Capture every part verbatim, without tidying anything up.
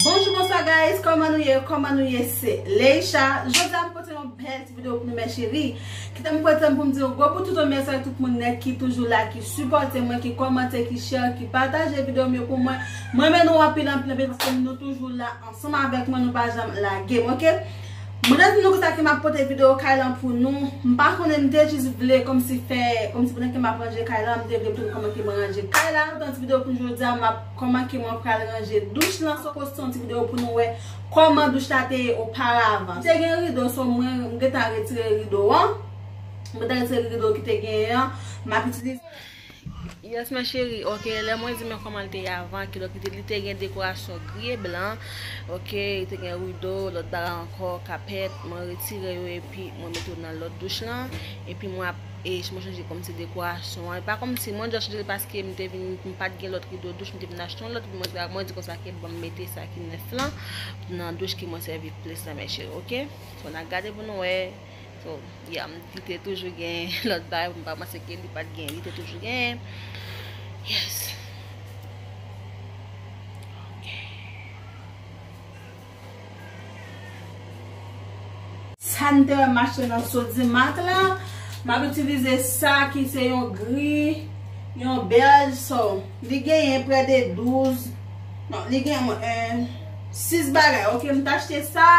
Bonjou, bonswa guys, kòman nou ye? Kòman nou ye? Se Leisha. Jodi a m pote yon bèl ti videyo pou nou, mes chéries. Kite m pran tan pou m di yon gwo bout tout mèsi ak tout moun nèt ki toujou la, ki sipòte mwen, ki kòmante, ki share, ki pataje videyo m yo pou mwen. Mwen renmen nou anpil, anpil, anpil, paske nou toujou la ansanm avèk mwen, nou pa janm lage m, oke? Mwen te di nou konsa ke m ap pote videyo kay lan pou nou. M pa konnen, m te jis vle kòmsi fè, kòmsi pandan ke m ap ranje kay lan, m te vle montre nou kòman ke mwen ranje kay la. Pote yon ti videyo pou jodi a, m ap kòman ke mwen pral ranje douch lan. So, poste yon ti videyo pou nou wè kòman douch la te ye oparavan. Te gen rido, so mwen, m gentan retire rido an. M gentan retire rido ki te genyen an. M ap itilize Yes, ma chérie. Ok, lè mwen di men kòman l te ye avan, ki donk li te, li te gen dekorasyon gri e blan. Ok, li te gen rido, lòt bagay ankò, kapèt. Mwen retire yo epi mwen mete yo nan lòt douch lan. Epi mwen ap, e, mwen chanje kòmsi dekorasyon an. E pa kòmsi mwen just chanje l paske m te vin, m pa t gen lòt rido douch, m te vin achte yon lòt. Epi mwen, mwen di konsa ke ban m mete sa ki nèf lan nan douch ke mwen sèvi plis lan, mes chéries, ok? So, n a gade pou nou wè. So, yeah, m, li te toujou gen lòt bagay, m pa panse ke li pa t gen, li te toujou gen. Yes. Ok. Sa n te wè m achte nan Sodimac la, m ap itilize sa ki se yon gri, yon bèj, so, li genyen prè de douz, non, li gen, euh, sis bagay, ok, m t achte sa,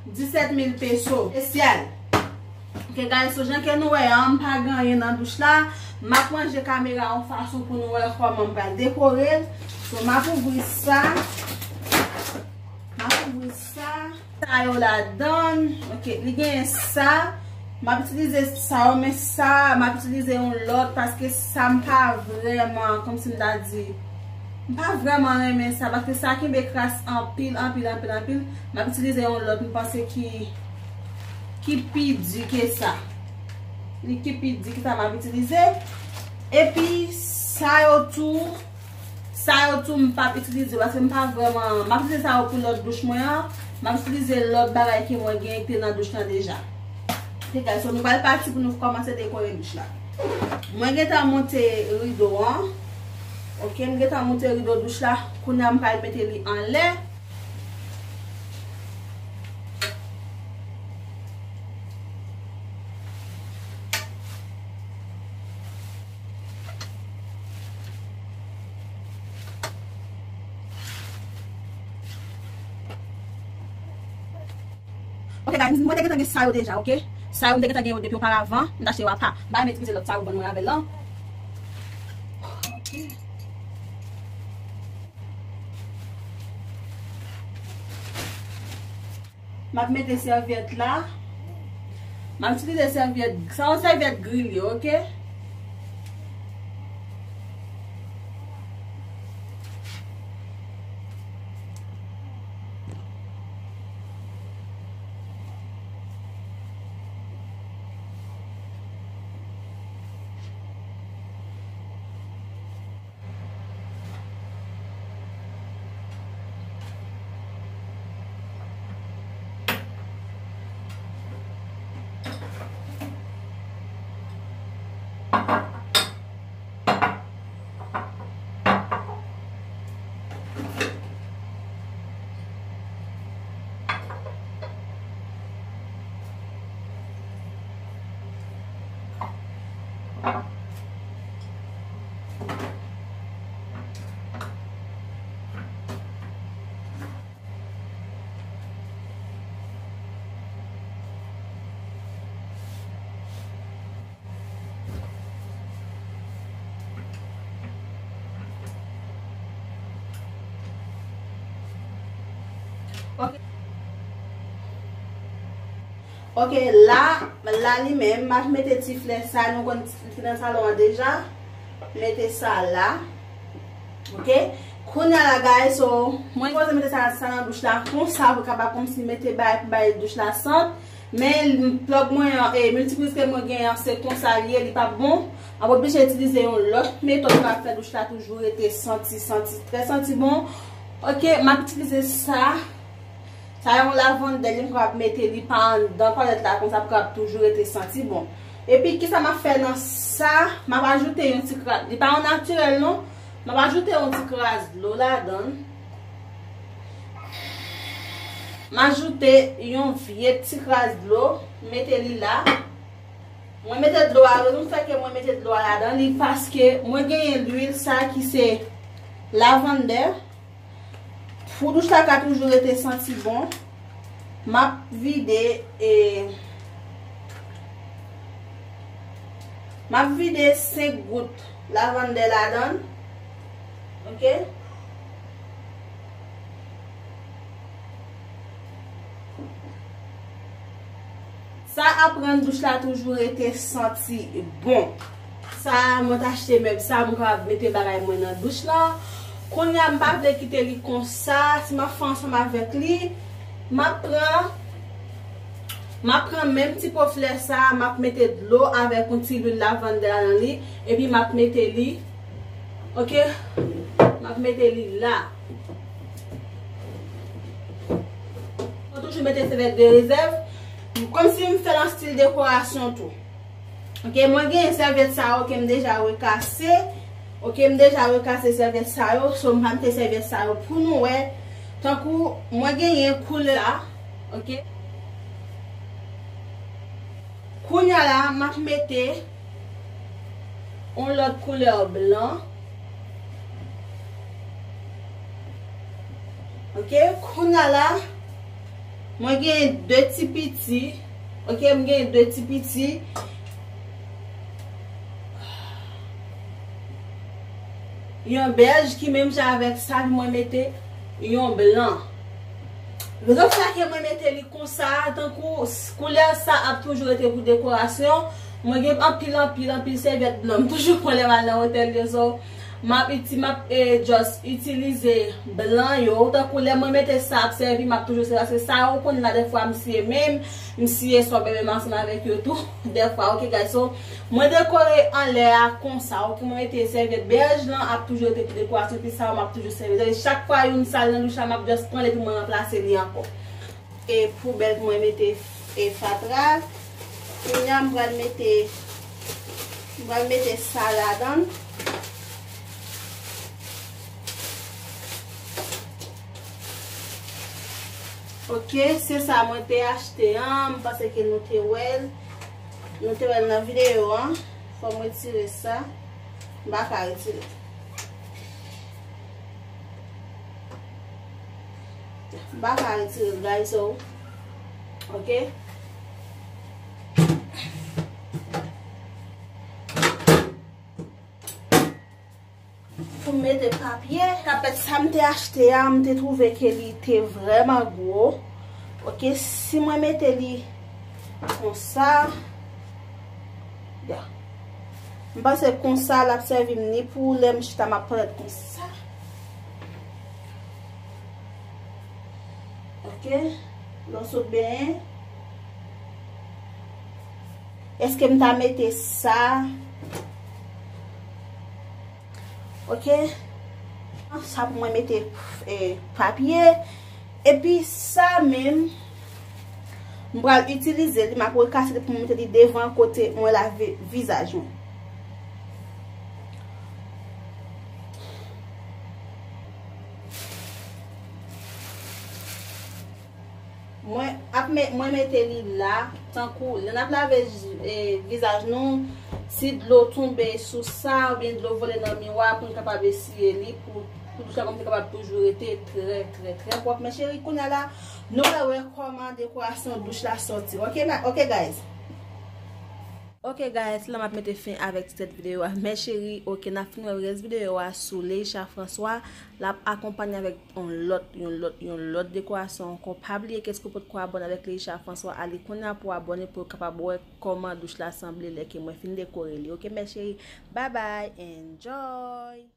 disèt mil peso. Espesyal. Ok, guys, so jan ke nou wè an, m pa gen anyen nan douch la. M ap ranje kamera yon fason pou nou wè kòman m pral dekore l. So, m ap ouvri sa. M ap ouvri sa. Sa yo ladan. Ok, li genyen sa. M ap itilize sa yo, men sa, m ap itilize yon lòt paske sa m pa vrèman, kòmsi m ta di, m pa vrèman renmen sa, paske sa kenbe kras anpil, anpil, anpil, anpil. M ap itilize yon lòt, m panse ki, ki pi di ke sa. Li ki pi di ke sa m ap itilize. Epi, sa yo tou, sa yo tou, m p ap itilize yo, paske m pa vrèman, m ap itilize sa yo pou lòt douch mwen an. M ap itilize lòt bagay ke mwen gen ki te nan douch lan deja. Ok, guys, so nou pral pati pou nou kòmanse dekore douch la. Mwen gentan monte rido an. Ok, m gentan monte rido douch la. Kounye a m pral mete li anlè. Ok, guys, mwen te gentan gen sa yo deja, ok? Sa yo, m te gentan gen yo depi oparavan. M t achte yo apa. M pa renmen itilize lòt sa yo bann mwen avè l lan. Ok. M ap mete sèvyèt la. M ap itilize sèvyèt, sa yon sèvyèt gri li ye, ok? Ok. Ok, la, la li menm, m ap mete ti flè sa, nou konn ki nan salon an deja. Mete sa la. Ok. Kounye a la, guys, so, mwen poze mete sa, sa nan douch la konsa, pou kapab kòmsi mete bagay pou bay douch la sant. Men, plug mwen an, e, miltipriz ke mwen gen an, se konsa li ye, li pa bon. M ap oblije itilize yon lòt metòd pou kapab fè douch la toujou rete santi, santi, trè santi bon. Ok, m ap itilize sa. Sa yon lavandèl, m kapab mete li pa anndan twalèt la, konsa pou kapab toujou rete santi bon. Epi, kisa m ap fè nan sa? M ap ajoute yon ti kras, li pa yon natirèl non. M ap ajoute yon ti kras dlo ladan. M ajoute yon vye ti kras dlo, m mete li la. Mwen mete dlo a, rezon k fè ke mwen mete dlo a ladan li, paske mwen genyen lwil sa ki se lavandè. Pou douch la ka toujou rete santi bon, m ap vide, e, m ap vide senk gout lavandè ladan l. Ok? Sa ap rann douch la toujou rete santi bon. Sa, mwen t achte mèb sa, mwen kapab mete bagay mwen nan douch lan. Kounye a, m pa vle kite li konsa. Si m ap fè ansanm avèk li, m ap pran, m ap pran menm ti po flè sa, m ap mete dlo avèk yon ti lwil lavandè nan li, epi m ap mete li, ok? M ap mete li la. Mwen toujou mete sèvyèt de rezèv, kòmsi m fè l an stil dekorasyon tou. Ok, mwen gen sèvyèt sa yo ke m deja rekase. Ok, m deja rekase sèvyèt sa yo, so m pa mete sèvyèt sa yo pou nou wè. Tankou mwen genyen koulè la, ok. Kounye a la, m ap mete yon lòt koulè blan. Ok, kounye a la, mwen gen de ti piti. Ok, m gen de ti piti. Yon bèj ki menm jan avèk sa, mwen mete yon blan. Rezon sa ke mwen mete li konsa, tankou s-, koulè sa ap toujou rete pou dekorasyon. Mwen gen anpil, anpil, anpil sèvyèt blan. M toujou pran lè m al nan otèl yo, so, m ap iti-, m ap, eh, just itilize blan yo. Tankou lè mwen mete sa ap sèvi, m ap toujou sèvi. Paske sa yo konn la, dèfwa m siye menm, m siye sò bebe m ansanm avèk yo tou, dèfwa, ok, guys. So, mwen dekore anlè a konsa, ok, mwen mete sèvyèt bèj lan, ap toujou rete pou dekorasyon, epi sa yo m ap toujou sèvi. Chak fwa youn sal nan douch la, m ap just pran l epi mwen ranplase li ankò. E poubèl pou mwen mete, e fatra. Kounye a m pral mete, m pral mete sa ladan l. Ok, se sa mwen te achte an, m panse ke nou te wè l. Nou te wè l nan videyo an. Fò m retire sa. M pa ka retire l. M pa ka retire l, guys, so, ok. Pou m mete papye. Kapèt sa m te achte a, m te twouve ke li te vrèman gwo. Ok, si mwen mete li konsa, ya. M panse konsa, l ap sèvi m ni pou lè m chita m ap parèt konsa. Ok, lè w sot benyen. Èske m ta mete sa? Ok. Sa pou mwen mete, eh, papye. Epi sa menm, m pral itilize li, m ap rekase li pou m mete li devan kote mwen lave vizaj mwen. Mwen ap met, mwen mete li la, tankou lè n ap lave, eh, vizaj nou, si dlo tonbe sou sa, oubyen dlo vole nan miwa, pou n kapab esiye li, pou, pou douch la pou m te kapab toujou rete trè, trè, trè pwòp. Men cheri, kounye a la, nou pral wè kòman dekorasyon douch la sòti. Ok, ma-, ok, guys. Ok, guys, la m ap mete fen avèk ti tèt videyo a. Men cheri, ok, n ap fin wè rès videyo a sou Leisha François. L ap akonpanye avèk yon lòt, yon lòt, yon lòt dekorasyon ankò. Pa bliye ke si w potko abòne avèk Leisha François, ale kounye a pou w abòne pou w kapab wè kòman douch la sanble lè ke mwen fin dekore li. Ok, men cheri, bye bye, enjoy!